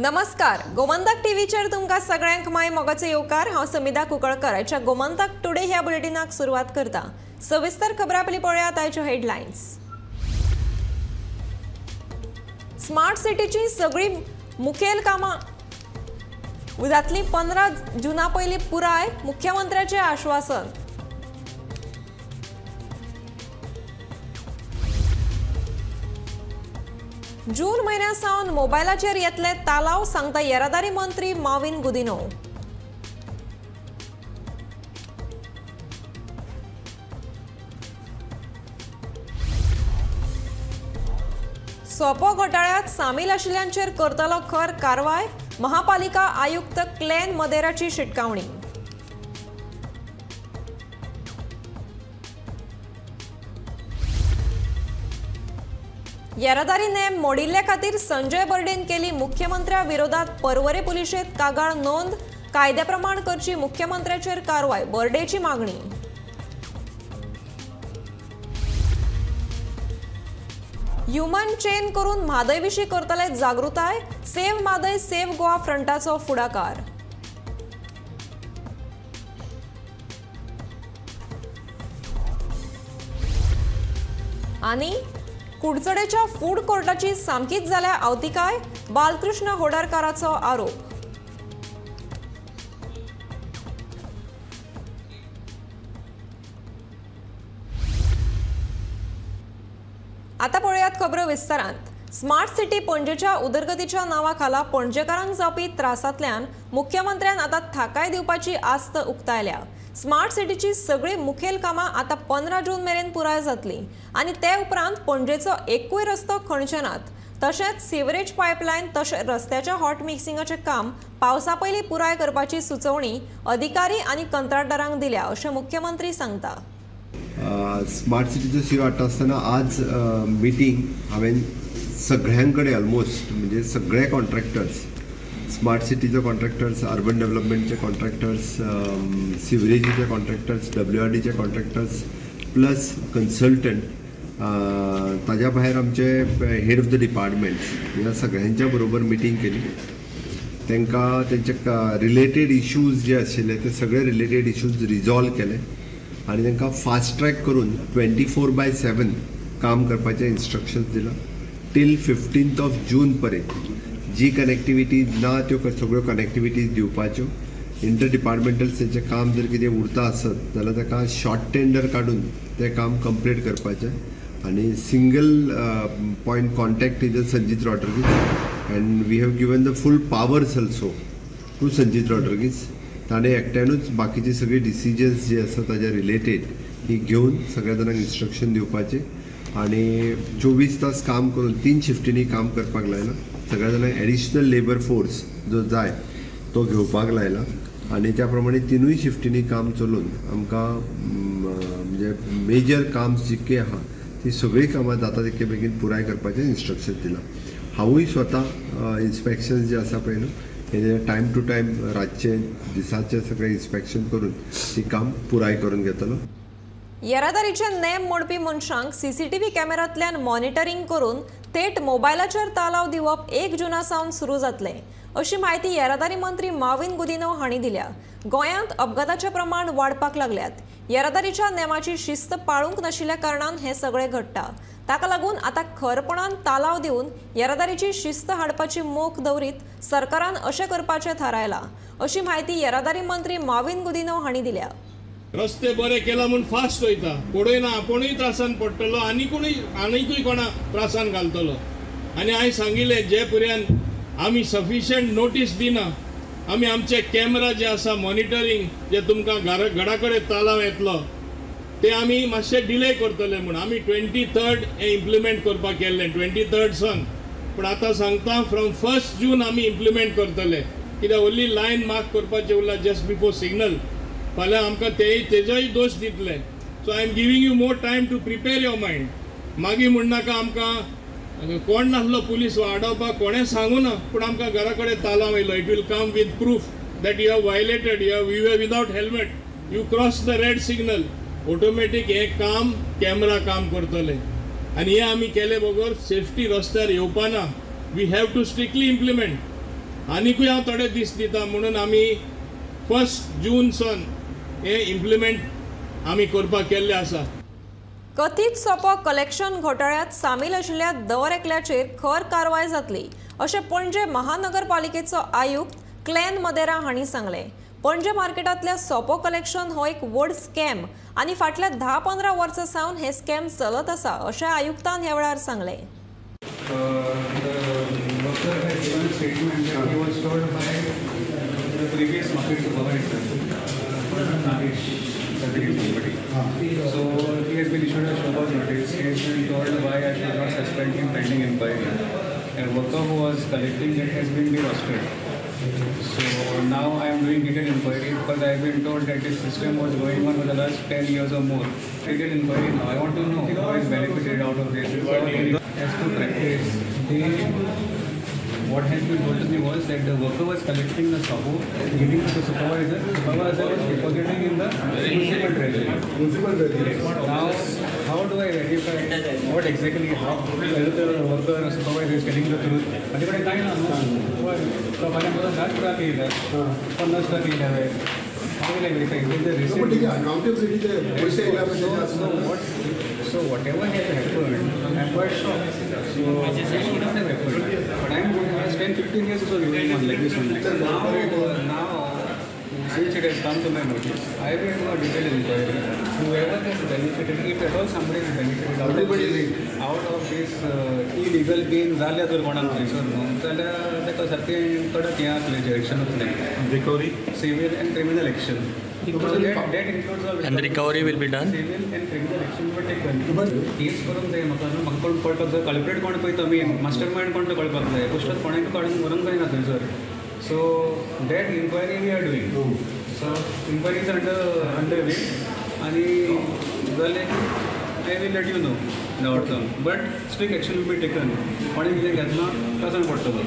नमस्कार, गोमंतक टीव्हीचेर तुमकां सगळ्यांक my मोगाचो येवकार। हांव समिधा कुंकळकर आयच्या गोमंतक टुडे ह्या बुलेटिनाक सुरवात करता। सविस्तर खबरां पयलीं पळयात आयच्यो हेडलायन्स। स्मार्ट सिटीची सगळीं मुखेल कामां जातलीं 15 जुना पयलीं पुराय, मुख्यमंत्र्याचें आश्वासन। जून म्हयन्या सावन मोबायलाचेर येतले तालाव, सांगता येरादारी मंत्री माविन गुदिन्हो। सोपो घोटाळ्यात सामील आशिल्ल्यांचेर करतलो खर कारवाय, महापालिका आयुक्त क्लेन मदेराची शिटकावणी। येरादारी नेम मोडिल्ले खातीर संजय बर्डेन केली मुख्यमंत्र्या विरोधात पर्वरे पुलिशेंत कागाळ नोंद, कायद्या प्रमाण करची मुख्यमंत्र्याचेर कारवाय, बर्डेची मागणी। ह्युमन चेन करून म्हादय विशीं करतले जागृताय, सेव्ह म्हादय सेव्ह गोवा फ्रंटाचो फुडाकार। आनी कुडचडेच्या फूड कोर्टाची सामकीच जाल्या आवतिकाय, बालकृष्ण होडारकाराचो आरोप। आता पळयात खबरो विस्तारांत। स्मार्ट सिटी पणजेच्या उदरगतीच्या नांवा खाला पणजेकारांक जावपी त्रासांतल्यान मुख्यमंत्र्यान आतां थाकाय दिवपाची आस्त उक्तायल्या। स्मार्ट सिटीची सगळीं मुखेल कामां आतां 15 जून मेरेन पुराय जातली आनी ते उपरांत पणजेचो एकूय रस्तो खणचे नात। तशेंच सिवरेज पायपलायन तशें रस्त्याच्या हॉट मिक्सिंगाचें काम पावसा पयलीं पुराय करपाची सुचोवणी अधिकारी आनी कंत्राटदारांक दिल्या, अशें मुख्यमंत्री सांगता। स्मार्ट सिटीचो सीओ हाडटा आसतना आज मिटींग हांवें सगळ्यां कडेन ऑलमोस्ट म्हणजे सगळे कॉन्ट्रॅक्टर्स, स्मार्ट सिटीचे कॉन्ट्रॅक्टर्स, अर्बन डेव्हलपमेंटचे कॉन्ट्रॅक्टर्स, सिवरेजीचे कॉन्ट्रॅक्टर्स, डब्ल्यू आर डीचे कॉन्ट्रॅक्टर्स प्लस कन्सल्टंट, ताज्या भायर आमचे हेड ऑफ the departments ह्या सगळ्यांच्या बरोबर मिटींग केली। तांकां तेंचे रिलेटेड इश्यूज जे आशिल्ले ते सगळे रिलेटेड इश्यूज रिजॉल्व केले आनी तांकां फास्ट ट्रॅक करून 24/7 काम करपाचें इन्स्ट्रक्शन्स दिलां। टील 15th of जून पर्यंत जी कनेक्टिविटीज ना त्यो सगळ्यो कनेक्टिविटीज दिवपाच्यो। इंटर डिपार्टमेंटल तेंचें काम जर कितें उरता आसत जाल्यार ताका शॉर्ट टेंडर काडून तें काम कंप्लीट करपाचें आनी single point contact is Sanjit Rodrigues and we have given the full powers also to Sanjit Rodrigues. ताणें एकट्यानूच बाकीची सगळी डिसिजन्स जी आसा ताज्या रिलेटेड ही घेवन सगळ्या जाणांक इन्स्ट्रक्शन दिवपाचें आनी 24 तास काम करून 3 शिफ्टींनी काम करपाक लायलां। सगळ्या जाणांक एडिशनल लेबर फोर्स जो जाय तो घेवपाक लायला आनी त्या प्रमाणे 3 शिफ्टींनी काम चलोवन आमकां म्हणजे मेजर काम जितके आहा ती सगळीं कामां जाता तितके बेगीन पुराय करपाचें इन्स्ट्रक्शन दिलां। हांवूय स्वता इन्स्पेक्शन जे आसा पळय न्हू हे टायम टू टायम रातचे दिसाचे सगळें इन्स्पेक्शन करून ती काम पुराय करून घेतलो। येरादारीचे नेम मोडपी मनशांक सीसीटीव्ही कॅमेरांतल्यान मॉनिटरींग करून थेट मोबायलाचेर तालाव दिवप 1 जुना सावन सुरू जातलें, अशी म्हायती येरादारी मंत्री माविन गुदिन्हो हांणी दिल्या। गोंयांत अपघाताचें प्रमाण वाडपाक लागल्यात। येरादारीच्या नेमाची शिस्त पाळूंक नाशिल्ल्या कारणान हें सगळें घडटा। ताका लागून आतां खरपणान तालाव दिवन येरादारीची शिस्त हाडपाची मोख दवरीत सरकारान अशें करपाचें थारायलां, अशी म्हायती येरादारी मंत्री माविन गुदिन्हो हांणी दिल्या। रस्ते बरे केला म्हूण फास्ट वयता, पडय ना आपुणूय त्रासान पडटलो आनी कोणूय आनीकूय कोणा त्रासान घालतलो। आनी हांवें सांगिल्लें जे पर्यंत आमी सफिशियंट नोटीस दिना, आमी आमचे कॅमेरा जे आसा मॉनिटरींग जे तुमकां घरा कडेन तालाव येतलो ते आमी मातशे डिले करतले म्हूण आमी 23rd हें इम्प्लिमेंट करपाक केल्लें, 23rd सन। पूण आतां सांगता फ्रॉम 1 जून आमी इम्प्लिमेंट करतले, कित्याक ओन्ली लायन मार्क करपाचें उरला जस्ट बिफोर सिग्नल, फाल्यां आमकां तेजोय दोश दितले। So I am giving you more time to prepare your mind. मागीर म्हणनाका आमकां कोण नासलो पुलीस आडोवपाक, कोणें सांगू ना, पूण आमकां घरा कडेन तालाव येयलो। It will come with proof that you have violated, you are without helmet, you cross the red signal. Automatic हें काम कॅमेरा काम करतले आनी हें आमी केले बगर सेफ्टी रस्त्यार येवपा ना। We have to strictly implement. आनिकूय हांव थोडे दीस दिता म्हणून आमी 1 जून सन हे इम्प्लिमेंट आमी करपाक केल्ले आसा. कथीत सोपो कलेक्शन घोटाळ्यांत सामील आशिल्ल्या दर एकल्याचेर खर कारवाय जातली अशें पणजे महानगरपालिकेचो आयुक्त क्लॅन मदेरा हांणी सांगलें. पणजे मार्केटांतल्या सोपो कलेक्शन हो एक व्हड स्कॅम आनी फाटल्या 10-15 वर्सां सावन हे स्कॅम चलत आसा अशें आयुक्तान ह्या वेळार सांगलें. So he has been issued a show cause notice. He has been told why I should not suspend him pending inquiry. A worker who was collecting it has been de-rostered. So now I am doing detailed inquiry because I have been told that this system was going on for the last 10 years or more. Detailed inquiry now. I want to know who has benefited out of this. As to practice, what has been told to me was that the worker was collecting the sabu, giving to the supervisor. The supervisor was depositing in the municipal treasury. Municipal treasury. Now, how do I verify what exactly, how, whether the worker or supervisor is telling the truth? माझ्याकडे काय ना, 10 टाका येईल, 50 टाका येईल. How will I verify? Is the receipt? Accountability. So whatever has happened, I'm quite shocked. So it should not have happened. But I'm going last 10-15 years it was going on like this only. Now, since it has come to my notice, I will do a detailed inquiry. Whoever has benefited, if at all somebody has benefited out of this illegal gain, जाल्यार जर कोणाक थंयसर न्हू जाल्यार ताका सारकें कडक हें आसलें एक्शन आसलें. Recovery, civil and criminal action. So that includes all. And the recovery will be done. Civil and criminal action will be taken. Case करूंक जाय म्हाका न्हू, म्हाका कोण कळपाक जाय, कल्प्रेट कोण पळय तो मेन मास्टर मायंड कोण तो कळपाक जाय, पुस्तक कोणाक काडून व्हरूंक जायना थंयसर. So that inquiry we are doing. So inquiry is under way आनी जालें I will let you know the outcome. But strict action will be taken. कोणें कितें घेतलां त्रासान पडटलो.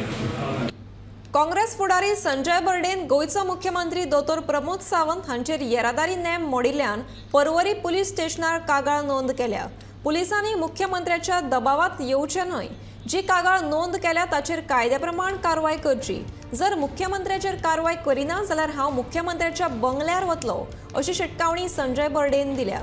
काँग्रेस फुडारी संजय बर्डेन गोंयचो मुख्यमंत्री दोतोर प्रमोद सावंत हांचेर येरादारी नेम मोडिल्ल्यान पर्वरी पुलीस स्टेशनार कागाळ नोंद केल्या. पुलिसांनी मुख्यमंत्र्याच्या दबावात येवचें न्हय, जी कागाळ नोंद केल्या ताचेर कायद्या प्रमाण कारवाय करची. जर मुख्यमंत्र्याचेर कारवाय करिना जाल्यार हांव मुख्यमंत्र्याच्या बंगल्यार वतलो अशी शिटकावणी संजय बर्डेन दिल्या.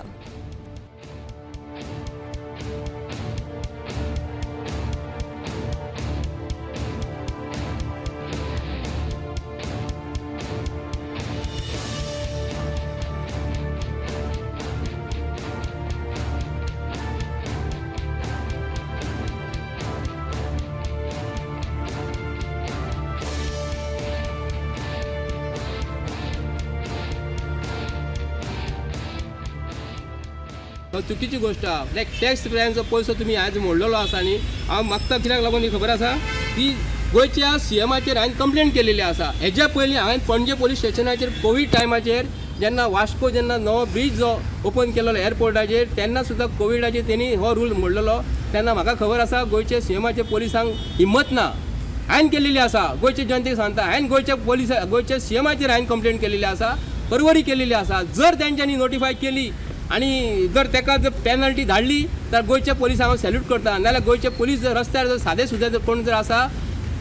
चुकीची गोष्ट आहा. लायक टॅक्स पेयरांचो पयसो तुमी आयज मोडलेलो आसा न्ही, हांव मागता कित्याक लागून ही खबर आसा की गोंयच्या सीएमाचेर हांवें कंप्लेन केलेली आसा. हेज्या पयलीं हांवें पणजे पोलीस स्टेशनाचेर कोवीड टायमाचेर जेन्ना वास्को जेन्ना नवो ब्रीज जो ओपन केलेलो एअरपोर्टाचेर तेन्ना सुद्दां कोविडाचेर तेणी हो रूल मोडलेलो. तेन्ना म्हाका खबर आसा गोंयच्या सीएमाचे पोलिसांक हिम्मत ना. हांवें केलेली आसा, गोंयचे जनतेक सांगता, हांवें गोंयच्या पोलिसा गोंयच्या सीएमाचेर हांवें कंप्लेन केलेली आसा, परवरी केलेली आसा. जर तेंच्यांनी नोटिफाय केली आनी जर ताका जर पेनल्टी धाडली तर गोंयच्या पोलिसांक हांव सॅल्यूट करता. नाजाल्यार गोंयचे पोलीस जर रस्त्यार जर सादे सुद्दां जर कोण जर आसा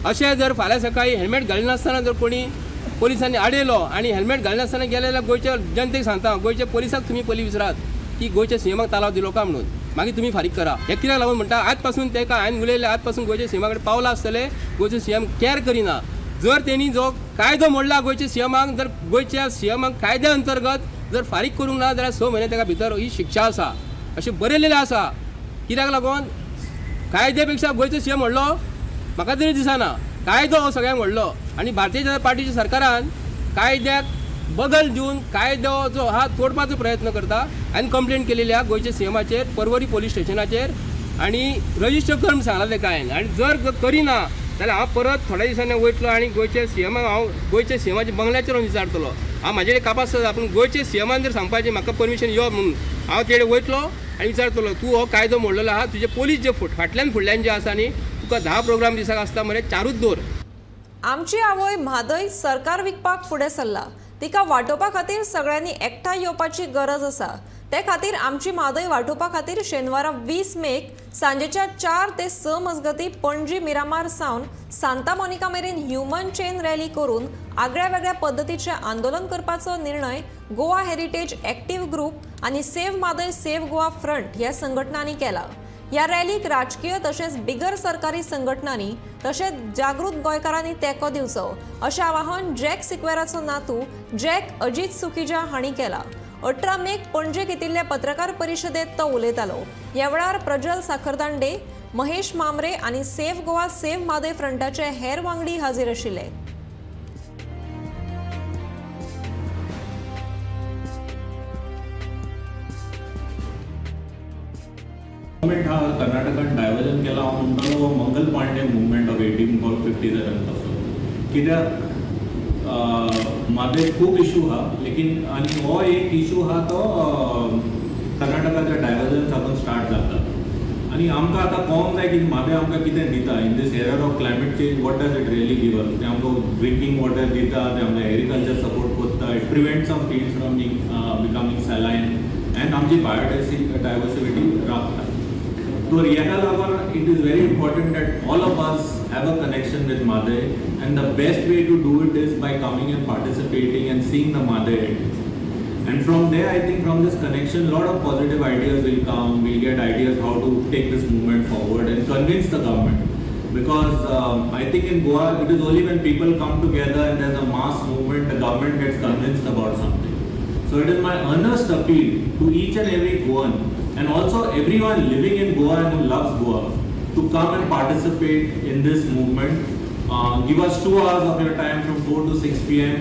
अशें जर फाल्यां सकाळीं हेल्मेट घालिनासतना जर कोणी पोलिसांनी आडयलो आनी हेल्मेट घालिनासतना गेले जाल्यार गोंयच्या जनतेक सांगता, गोंयच्या पोलिसांक तुमी पयलीं विचारात की गोंयच्या सीएमाक तालाव दिलो काय म्हणून, मागीर तुमी फारीक करा. हें कित्याक लागून म्हणटा, आज पासून ताका हांवें उलयलें, आज पासून गोंयच्या सीएमा कडेन पावलां आसतलें, गोंयचो सीएम कॅर करिना. जर तेणी जो कायदो मोडला गोंयच्या सीएमाक, जर गोंयच्या सीएमाक कायद्या अंतर्गत जर फारीक करूंक ना जाल्यार 6 म्हयने ताका भितर ही शिक्षा आसा अशें बरयलेलें आसा. कित्याक लागून कायद्या पेक्षा गोंयचो सीएम व्हडलो म्हाका तरी दिसना. कायदो हो सगळ्यांक व्हडलो आनी भारतीय जनता पार्टीच्या सरकारान कायद्याक बगल दिवन कायदो जो आहा तोडपाचो प्रयत्न करता. हांवें कंप्लेन केलेली आहा गोंयच्या सीएमाचेर पर्वरी पोलीस स्टेशनाचेर आनी रजिस्टर कर म्हूण सांगलां ताका हांवें. आनी जर करिना जाल्यार हांव परत थोड्या दिसांनी वयतलो आनी गोंयच्या सीएमाक हांव गोंयच्या सीएमाच्या बंगल्याचेर वचून विचारतलो. हांव म्हाजे कापास आसा, पूण गोंयच्या सीएमान जर सांगपाचें म्हाका परमिशन यो म्हणून हांव तेडे वयतलो आनी विचारतलो तूं हो कायदो मोडलेलो आहा, तुजे पोलीस जे फाटल्यान फुडल्यान जे आसा न्ही तुका 10 प्रोग्राम दिसाक आसता मरे 4ूच दवर. आमची आवय म्हादय सरकार विकपाक फुडें सरला. तिका वाटोवपा खातीर सगळ्यांनी एकठांय येवपाची गरज आसा. ते खातीर आमची म्हादय वाटोवपा खातीर शेनवारा 20 मेक सांजेच्या 4 ते 6 मजगती पणजी मिरामार सावन सांता मोनिका मेरेन ह्युमन चेन रॅली करून आगळ्या वेगळ्या पद्दतीचें आंदोलन करपाचो निर्णय गोवा हेरिटेज एक्टिव्ह ग्रुप आनी save Mhadei save Goa front ह्या संघटनांनी केला. ह्या रॅलीक राजकीय तशेंच बिगर सरकारी संघटनांनी तशेंच जागृत गोंयकारांनी तेंको दिवचो अशें आवाहन जॅक सिक्वेराचो नातू जॅक अजीत सुखिजा हांणी केला. 18 मेक पणजे घेतिल्ल्या पत्रकार परिशदेत तो उलयतालो. ह्या वेळार प्रजल साखरदांडे, महेश मामरे आनी सेव्ह गोवा सेव्ह म्हादय फ्रंटाचे हेर वांगडी हाजीर आशिल्ले. मुवमेंट हा कर्नाटकान डायवर्जन केला हांव म्हणटलो मंगल पांडे मुवमेंट ऑफ 1857 पासून. कित्याक म्हादय खूब इशू आहा, लेकीन आनी हो एक इशू आहा तो कर्नाटकाच्या डायवर्जन साकून स्टार्ट जाता. आनी आमकां आतां कळोंक जाय की म्हादय आमकां कितें दिता in this era of climate change. What does it really give us? तें आमकां ड्रिंकींग वॉटर दिता, तें आमकां एग्रीकल्चर सपोर्ट करता, it prevent some fields from becoming saline and आमची बायोडायवर्सिटी राखता. So ह्याका लागून it is very important that all of us have a connection with Mhadei, and the best way to do it is by coming and participating and seeing the Mhadei heritage. And from there, I think from this connection, lot of positive ideas will come. We'll get ideas how to take this movement forward and convince the government. Because I think in Goa, it is only when people come together and there's a mass movement, the government gets convinced about something. So it is my earnest appeal to each and every Goan, and also everyone living in Goa and who loves Goa, to come and participate in this movement. Give us 2 hours of your time from 4 to 6 p.m.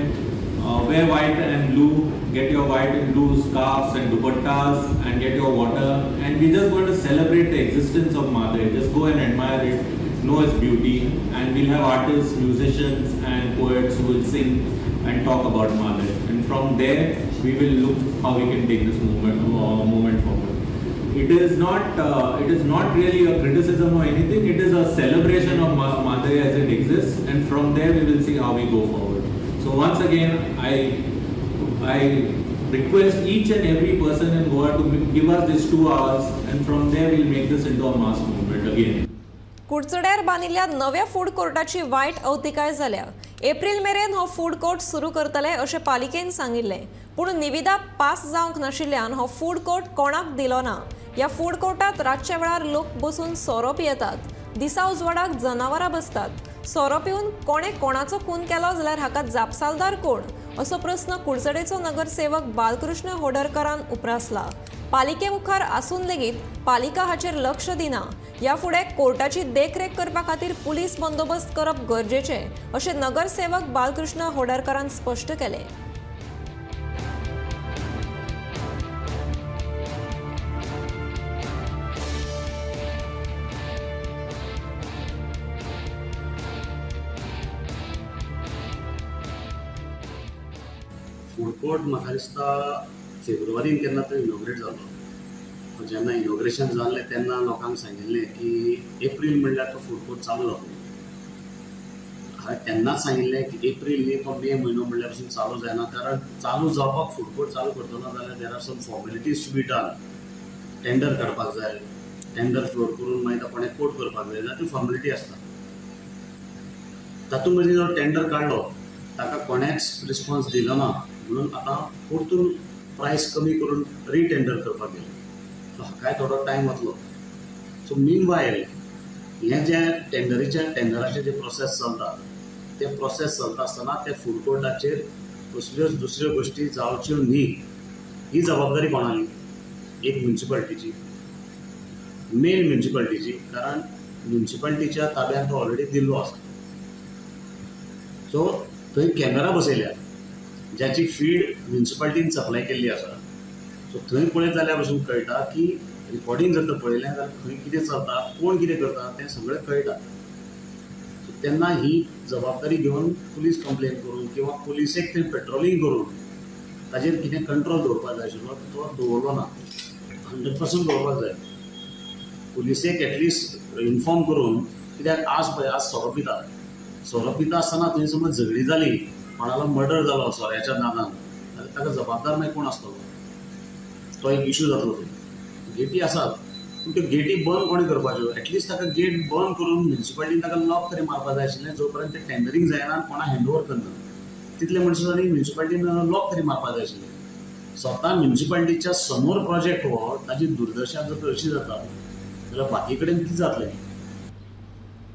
Wear white and blue, get your white and blue scarves and dupattas and get your water, and we're just going to celebrate the existence of Mhadei. Just go and admire it, know its beauty, and we'll have artists, musicians and poets who will sing and talk about Mhadei. And from there, we will look how we can take this movement forward. It is not really a criticism or anything. It is a celebration of Mhadei as it exists, and from there we will see how we go forward. So once again, I request each and every person in Goa to give us these 2 hours, and from there we'll make this into a mass movement again. कुडचड्यार बांदिल्ल्या नव्या food कोर्टाची वायट अवतिकाय जाल्या. एप्रील मेरेन हो food court सुरू करतले अशें पालिकेन सांगिल्लें, पूण निविदा पास जावंक नाशिल्ल्यान हो फूड कोर्ट कोणाक दिलो ना. ह्या फूड कोर्टात रातच्या वेळार लोक बसून सोरो पियेतात, दिसा उजवाडाक जनावरां बसतात. सोरो पिवन कोणें कोणाचो खून केलो जाल्यार हाका जापसालदार कोण असो प्रस्न कुडचडेचो नगरसेवक बालकृष्ण होडरकरान उप्रासला. पालिके मुखार आसून लेगीत पालिका हाचेर लक्ष दिना. ह्या फुडें कोर्टाची देखरेख करपा खातीर पुलीस बंदोबस्त करप गरजेचें अशें नगरसेवक बालकृष्ण होडरकरान स्पश्ट केलें. फूड कोर्ट म्हाका दिसता फेब्रुवारीन केन्ना तरी इनॉग्रेट जालो. जेन्ना इनॉग्रेशन जाल्लें तेन्ना लोकांक सांगिल्लें की एप्रील म्हणल्यार तो फूड कोर्ट चालू जातलो. हांवें तेन्नाच सांगिल्लें की एप्रील न्ही तो मे म्हयनो म्हणल्यार पसून चालू जायना, कारण चालू जावपाक फूड कोर्ट चालू करतना जाल्यार there are some formalities to be done. Tender काडपाक जाय, टेंडर फ्लोर करून मागीर कोणें कोट करपाक जाय, जाल्यार ती फॉर्मेलिटी आसता. तातूंत मदीं जो टेंडर काडलो ताका कोणेंच रिस्पॉन्स दिलो ना, म्हणून आतां परतून प्रायस कमी करून रिटेंडर करपाक गेले. सो हाकाय थोडो टायम वतलो. सो मीन वायल हें जें टेंडराचें जें प्रोसेस चलता तें प्रोसेस चलता आसतना ते फूड कोर्टाचेर कसल्योच दुसऱ्यो गोश्टी जावच्यो न्ही ही जबाबदारी कोणाली? एक म्युनिसिपालिटीची, मेन म्युनिसिपालिटीची, कारण म्युनिसिपालिटीच्या ताब्यांत तो ऑलरेडी दिल्लो आसा. सो थंय कॅमेरा बसयल्या ज्याची फीड म्युनिसिपालिटीन सप्लाय केल्ली आसा. सो थंय पळयत जाल्यार पसून कळटा की रिकॉर्डींग जर पळयलें जाल्यार खंय कितें चलता, कोण कितें करता तें सगळें कळटा. सो तेन्ना ही जबाबदारी घेवन पुलीस कंप्लेन करून किंवा पुलिसेक थंय पेट्रोलिंग करून ताजेर कितें कंट्रोल दवरपाक जाय आशिल्लो तो दवरलो ना. 100% दवरपाक जाय. पुलिसेक एटलिस्ट इन्फॉर्म करून, कित्याक आज पळय आज सोरो पिता, सोरो पिता आसतना थंय समज झगडी जाली कोणालो मर्डर जालो सोऱ्याच्या नादान जाल्यार ताका जबाबदार मागीर कोण आसतलो, तो एक इशू जातलो. थंय गेटी आसात पूण त्यो गेटी बंद कोणें करपाच्यो, एटलिस्ट ताका गेट बंद करून म्युनिसिपालिटीन ताका लॉक तरी मारपा जाय आशिल्लें जो पर्यंत तें टेंडरींग जायना आनी कोणा हँड ओवर करना तितले म्हणसर आनी म्युनिसिपालिटीन लॉक तरी मारपा जाय आशिल्लें. स्वता म्युनिसिपालिटीच्या समोर प्रोजेक्ट हो ताजी दुर्दशा जर अशी जाता जाल्यार बाकी कडेन कितें जातलें.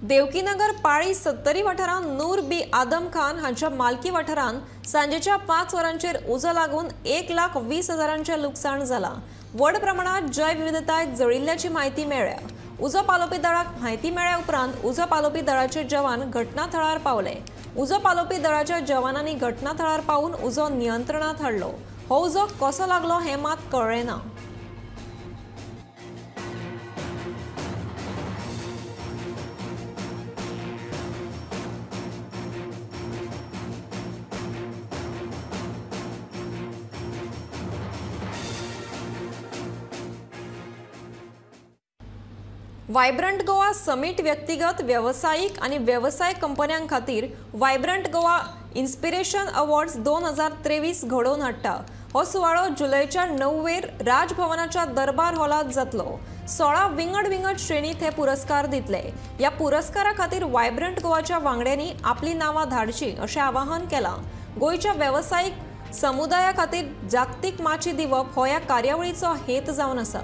देवकीनगर पाळी सत्तरी वाठारांत नूर बी आदम खान हांच्या मालकी वाठारांत सांजेच्या 5 वरांचेर उजो लागून 1,20,000 लुकसाण जालां. व्हड प्रमाणात जैवविविधताय जळिल्ल्याची म्हायती मेळ्ळ्या. उजो पालोवपी दळाक म्हायती मेळ्ळ्या उपरांत उजो पालोवपी दळाचे जवान घटनाथळार पावले. उजो पालोवपी दळाच्या जवानांनी घटनाथळार पावून उजो नियंत्रणांत हाडलो. हो उजो कसो लागलो हें मात कळ्ळें ना. वायब्रंट गोवा समीट व्यक्तिगत वेवसायीक आनी वेवसाय कंपन्यां खातीर वायब्रंट गोवा इन्स्पिरेशन अवॉर्ड्स 2023 घडोवन हाडटा. हो सुवाळो जुलयच्या 9वेर राजभवनाच्या दरबार हॉलांत जातलो. 16 विंगड विंगड श्रेणीत हे पुरस्कार दितले. ह्या पुरस्कारा खातीर वायब्रंट गोवाच्या वांगड्यांनी आपली नांवां धाडची अशें आवाहन केलां. गोंयच्या वेवसायीक समुदाया खातीर जागतीक माची दिवप हो ह्या कार्यावळीचो हेत जावन आसा.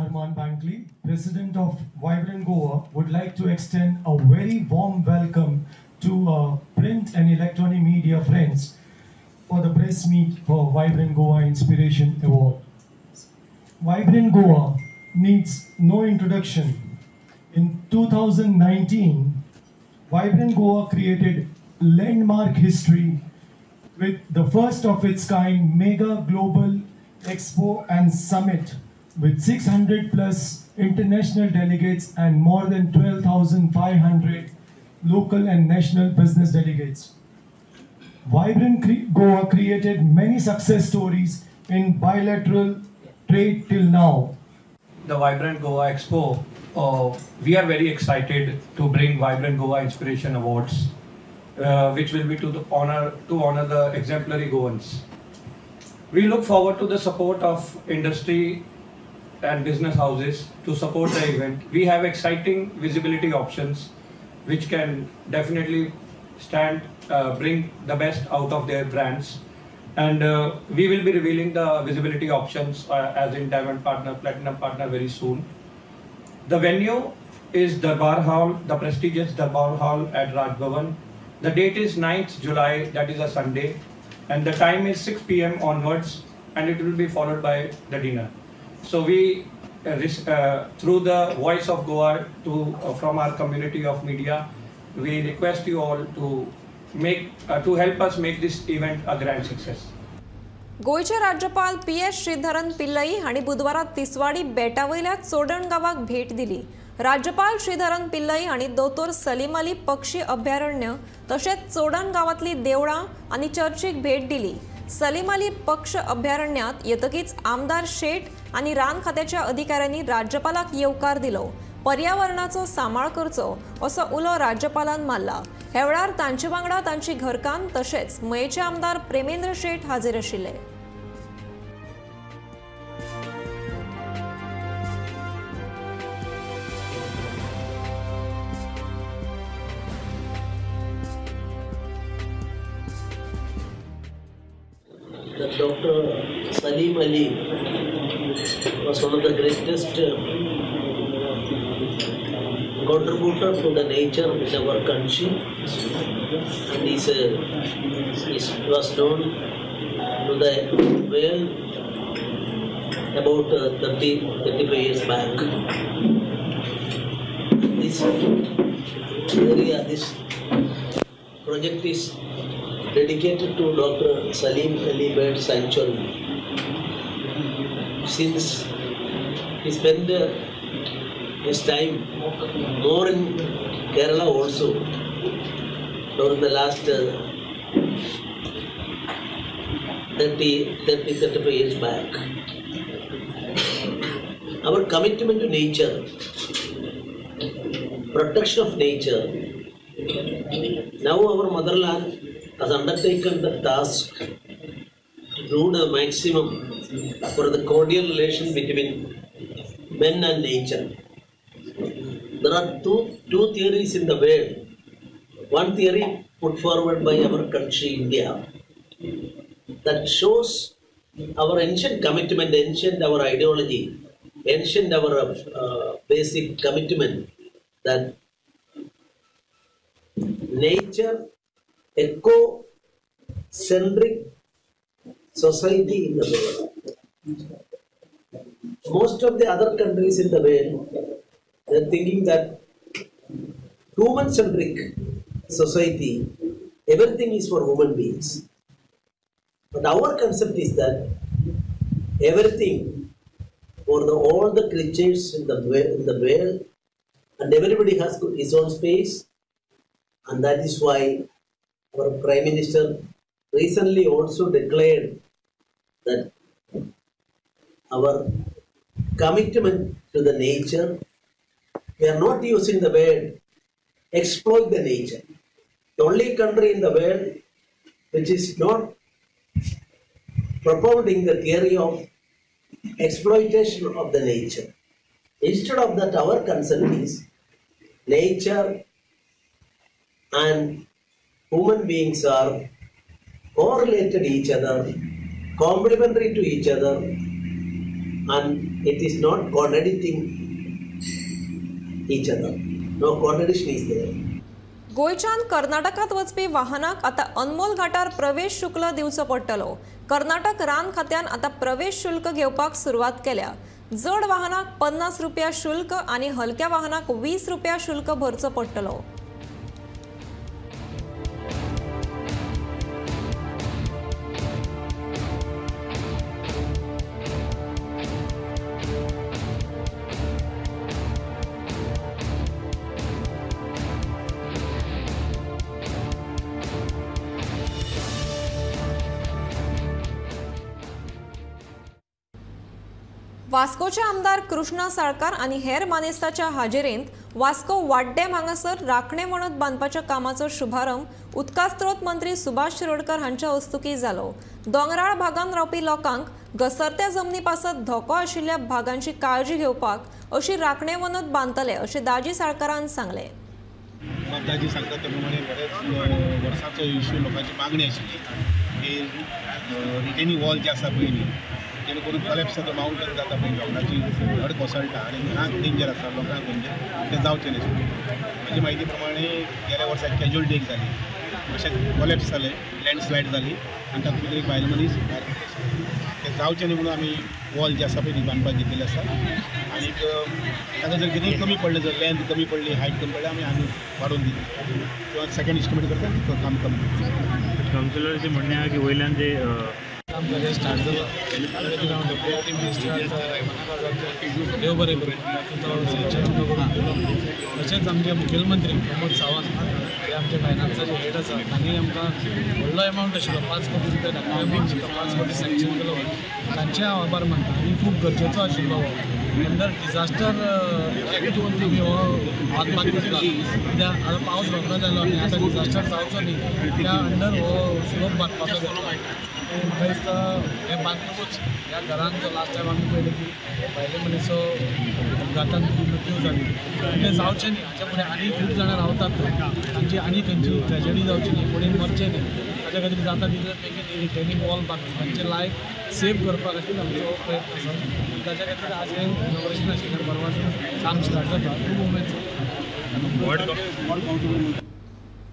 Arman Bankley, President of Vibrant Goa, would like to extend a very warm welcome to print and electronic media friends for the press meet for Vibrant Goa Inspiration Award. Vibrant Goa needs no introduction. In 2019, Vibrant Goa created landmark history with the first of its kind mega global expo and summit with 600 plus international delegates and more than 12,500 local and national business delegates. Vibrant Goa created many success stories in bilateral trade till now. The Vibrant Goa Expo, we are very excited to bring Vibrant Goa Inspiration Awards, which will be to honor the exemplary Goans. We look forward to the support of industry and business houses to support the event. We have exciting visibility options which can definitely bring the best out of their brands, and we will be revealing the visibility options as in Diamond Partner, Platinum Partner very soon. The venue is Darbar Hall, the prestigious Darbar Hall at Raj Bhavan. The date is 9th July, that is a Sunday, and the time is 6 p.m. onwards, and it will be followed by the dinner. So we, through the voice of Goa from our community of media, we request you all to help us make this event a grand success. गोयचे राज्यपाल P S Sreedharan Pillai हांणी बुधवारा तिसवाडी बेटावयल्या चोडण गांवाक भेट दिली. राज्यपाल श्रीधरन पिल्लई हांणी दोतोर सलीम अली पक्षी अभयारण्य तशेंच चोडण गांवांतली देवळां आनी चर्चीक भेट दिली. सलीम अली पक्ष अभयारण्यांत येतकीच आमदार शेट आनी रान खात्याच्या अधिकाऱ्यांनी राज्यपालाक येवकार दिलो. पर्यावरणाचो सांबाळ करचो असो उलो राज्यपालान मारला. ह्या वेळार तांचे वांगडा तांची घरकान्न तशेंच मयेचे आमदार प्रेमेंद्र शेट हाजीर आशिल्ले. Dr. Salim Ali was one of the greatest contributor to the nature in our country, and he was known to the world about 35 years back. This area, this project is dedicated to Dr. Salim Ali Bird Sanctuary. Since he spent his time more in Kerala also during the last 30-35 years back. Our commitment to nature, protection of nature. Now our motherland has undertaken the task to do the maximum for the cordial relation between men and nature. There are two theories in the world. One theory put forward by our country, India, that shows our ancient commitment, ancient our ideology, ancient our basic commitment that nature, eco-centric society in the world. Most of the other countries in the world, they are thinking that human-centric society, everything is for human beings. But our concept is that everything for all the creatures in the world, and everybody has his own space, and that is why our Prime Minister recently also declared that our commitment to the nature, we are not using the word exploit the nature. The only country in the world which is not propounding the theory of exploitation of the nature. Instead of that, our concern is nature and human beings are correlated each other, complementary to each other, and it is not contradicting each other. No contradiction is there. गोंयच्यान कर्नाटकांत वचपी वाहनांक आतां अनमोल घाटार प्रवेश शुल्क दिवचो पडटलो. कर्नाटक रान खात्यान आतां प्रवेश शुल्क घेवपाक सुरवात केल्या. जड वाहनांक 50 रुपया शुल्क आनी हलक्या वाहनांक 20 रुपया शुल्क भरचो पडटलो. वास्कोचे आमदार कृष्णा साळकार आनी हेर मानेस्ताच्या हाजेरेंत वास्को वाड्डेम हांगासर राखणे वणत बांदपाच्या कामाचो शुभारंभ उदका स्त्रोत मंत्री सुभाष शिरोडकर हांच्या हस्तुकीं जालो. दोंगराळ भागांत रावपी लोकांक घसरत्या जमनी पासत धोको आशिल्ल्या भागांची काळजी घेवपाक अशी राखणे वणत बांदतले अशें दाजी साळकारान सांगलें. दाजी सांगता त्या प्रमाणे बऱ्याच वर्सांचो इश्यू लोकांची मागणी आशिल्ली की रिटेनिंग वॉल जे आसा पळय न्ही, जेणे करून कॉलेप्स जाता, माउंटन जाता पळय, दोंगराची धड कोसळटा आनी घरांक डेंजर आसा, लोकांक डेंजर, तें जावचें न्ही. म्हजी म्हायती प्रमाणे गेल्या वर्सा कॅज्युअलिटी एक जाली, अशें कॉलेप्स जालें, लँडस्लायड जाली आनी तातूंत भितर एक बायल मनीस भायर पडली. तें जावचें न्ही म्हणून आमी वॉल जे आसा पळय ती बांदपाक घेतलेली आसा आनीक ताका जर कितेंय कमी पडलें, जर लेंथ कमी पडली, हायट कमी पडली, आमी आनी वाडोवन दितले किंवा सेकंड एस्टिमेट करता काम कमी. कावन्सिलराचें म्हणणें आहा की वयल्यान जे काम स्टार्ट जालां ताच्या खातीर हांव डेप्युटी मिनिस्टर देव बरें करूं तातूंत सँक्शन करून दिलो. तशेंच आमचे मुखेलमंत्री प्रमोद सावंत जे आमचे फायनान्साचे हेड आसा तांणी आमकां व्हडलो एमावंट आशिल्लो 5 कोटी रुपया धाकटो एमावंट आशिल्लो 5 कोटी सँक्शन केलो, तांचें हांव आभार मानता. आनी खूब गरजेचो आशिल्लो हो अंडर डिजास्टर एक्ट आमी हो हात बांदून कित्याक आतां पावस रोखडो जालो आनी आतां डिजास्टर जावचो न्ही त्या अंडर हो स्लोप बांदपाचो घेतलो. म्हाका दिसता हें बांदतकूच ह्या घरान जो लास्ट टायम आमी पळयलें की भायले मनीसो अपघातान मृत्यू जाली तें जावचें न्ही. हाच्या फुडें आनी खूब जाणां रावतात थंय, तांची आनी खंयची ट्रेजडी जावची न्ही, कोणी मरचें न्ही, ताच्या खातीर जाता तितले बेगीन रिटेनिंग वॉल बांदून तांचें लायफ सेव करपा खातीर आमचो प्रयत्न आसा. आनी ताच्या खातीर आज हें इनॉग्रेशन आशिल्लें, परवां काम स्टार्ट जाता. खूब उमेद जाता.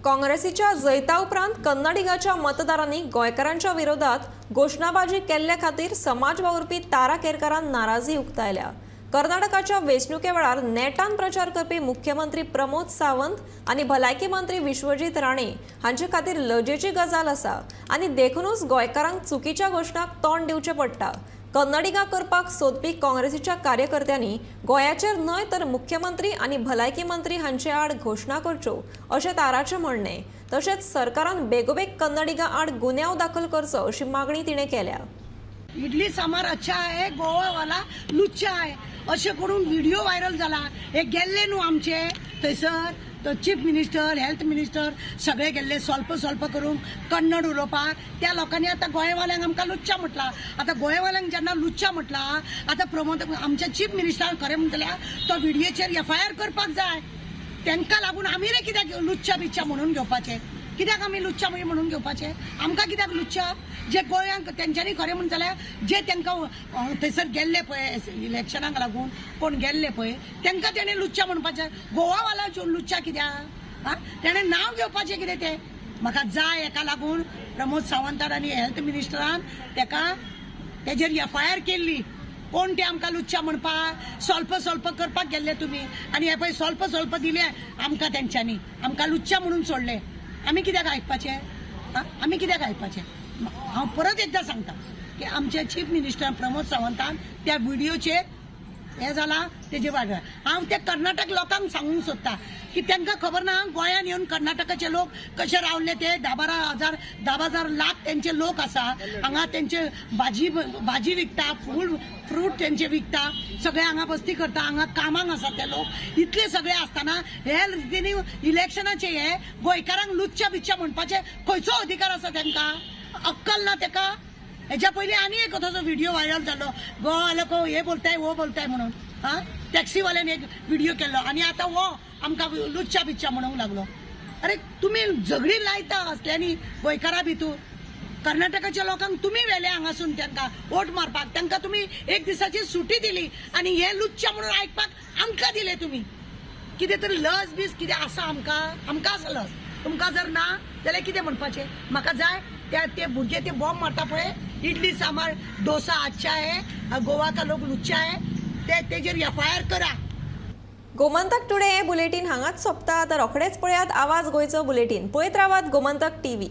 काँग्रेसीच्या जैता उपरांत कन्नडिगाच्या मतदारांनी गोंयकारांच्या विरोधात घोशणाबाजी केल्ल्या खातीर समाज वावुरपी तारा केरकारान नाराजी उक्तायल्या. कर्नाटकाच्या वेंचणुके वेळार नेटान प्रचार करपी मुख्यमंत्री प्रमोद सावंत आनी भलायकी मंत्री विश्वजीत राणे हांचे खातीर लजेची गजाल आसा आनी देखूनच गोंयकारांक चुकीच्या घोशणाक तोंड दिवचें पडटा. कन्नडिगा करपाक सोदपी काँग्रेसीच्या कार्यकर्त्यांनी गोंयाचेर न्हय तर मुख्यमंत्री आनी भलायकी मंत्री हांचे आड घोशणा करच्यो अशें ताराचें म्हणणें. तशेंच सरकारान बेगोबेग कन्नडिगा आड गुन्यांव दाखल करचो अशी मागणी तिणें केल्या. इडली सांबार अच्छा आहे, गोवा वाला लुच्चा आहे अशें करून व्हिडिओ व्हायरल जाला. हे गेल्ले न्हू आमचे थंयसर तो चीफ मिनिस्टर, हेल्थ मिनिस्टर सगळे गेल्ले स्वल्प स्वल्प करून कन्नड उलोवपाक. त्या लोकांनी आतां गोंयवाल्यांक आमकां लुच्चा म्हटला. आतां गोंयवाल्यांक जेन्ना लुच्चा म्हटला, आतां प्रमोद आमच्या चीफ मिनिस्टरान खरें म्हणटा जाल्यार तो व्हिडियोचेर एफआयआर करपाक जाय. तांकां लागून आमी रे कित्याक लुच्चा बिच्चा म्हणून घेवपाचें? कित्याक आमी लुच्चा म्हणून घेवपाचें? आमकां कित्याक लुच्चा? जे गोंयांक तेंच्यांनी खरें म्हणटा जाल्यार जे तांकां थंयसर गेल्ले पळय इलेक्शनाक लागून कोण गेल्ले पळय तांकां तेणें लुच्चा म्हणपाचें. गोवावाला लुच्चा कित्याक? आं, तेणें नांव घेवपाचें कितें तें? म्हाका जाय हेका लागून प्रमोद सावंतान आनी हेल्थ मिनिस्टरान तेका तेजेर एफआयआर केल्ली. कोण ते आमकां लुच्चा म्हणपाक स्वल्प स्वल्प करपाक गेल्ले तुमी आनी हे पळय स्वल्प स्वल्प दिले आमकां तेंच्यांनी, आमकां लुच्चा म्हणून सोडले. आमी कित्याक आयकपाचें? आमी कित्याक आयकपाचें? हांव परत एकदां सांगता की आमचे चीफ मिनिस्टर प्रमोद सावंतान त्या व्हिडियोचेर हें जालां तेजे वाड. हांव त्या कर्नाटक लोकांक सांगूंक सोदता की तांकां खबर ना गोंयान येवन कर्नाटकाचे लोक कशे रावले ते. 10-12 हजार 10-12 लाख तेंचे लोक आसा हांगा. तेंचे भाजी भाजी विकता, फूल फ्रूट तेंचे विकता, सगळे हांगा बस्ती करता, हांगा कामांक आसा ते लोक. इतले सगळे आसतना हे रितीनी इलेक्शनाचे हे गोंयकारांक लुच्चा बिच्चा म्हणपाचे खंयचो अधिकार आसा तांकां? अक्कल ना तेका? हेच्या पयलीं आनी एक तसो व्हिडिओ व्हायरल जालो, गोवा लोक हे बोलताय वो बोलताय म्हणून. आं, टॅक्सीवाल्यान एक व्हिडिओ केल्लो आनी आतां हो आमकां लुच्चा बिच्चा म्हणूंक लागलो. अरे तुमी झगडी लायता असल्यांनी गोंयकारां भितूर. कर्नाटकाच्या लोकांक तुमी व्हेले हांगासून तांकां वोट मारपाक, तांकां तुमी एक दिसाची सुटी दिली आनी हे लुच्चा म्हणून आयकपाक आमकां दिले तुमी. कितें तरी लज बीज कितें आसा आमकां? आमकां आसा लज, तुमकां जर ना जाल्यार कितें म्हणपाचें? म्हाका जाय त्या ते भुरगे ते बॉम्ब मारता पळय, इडली सांबार डोसा अच्छा है, गोवा का लोक लुच्चा है, ते तेजेर एफआयआर करा. गोमंतक टुडे हे बुलेटीन हांगाच सोंपता. तर रोखडेच पळयात आवाज गोंयचो बुलेटीन. पळयत रावात गोमंतक टीव्ही.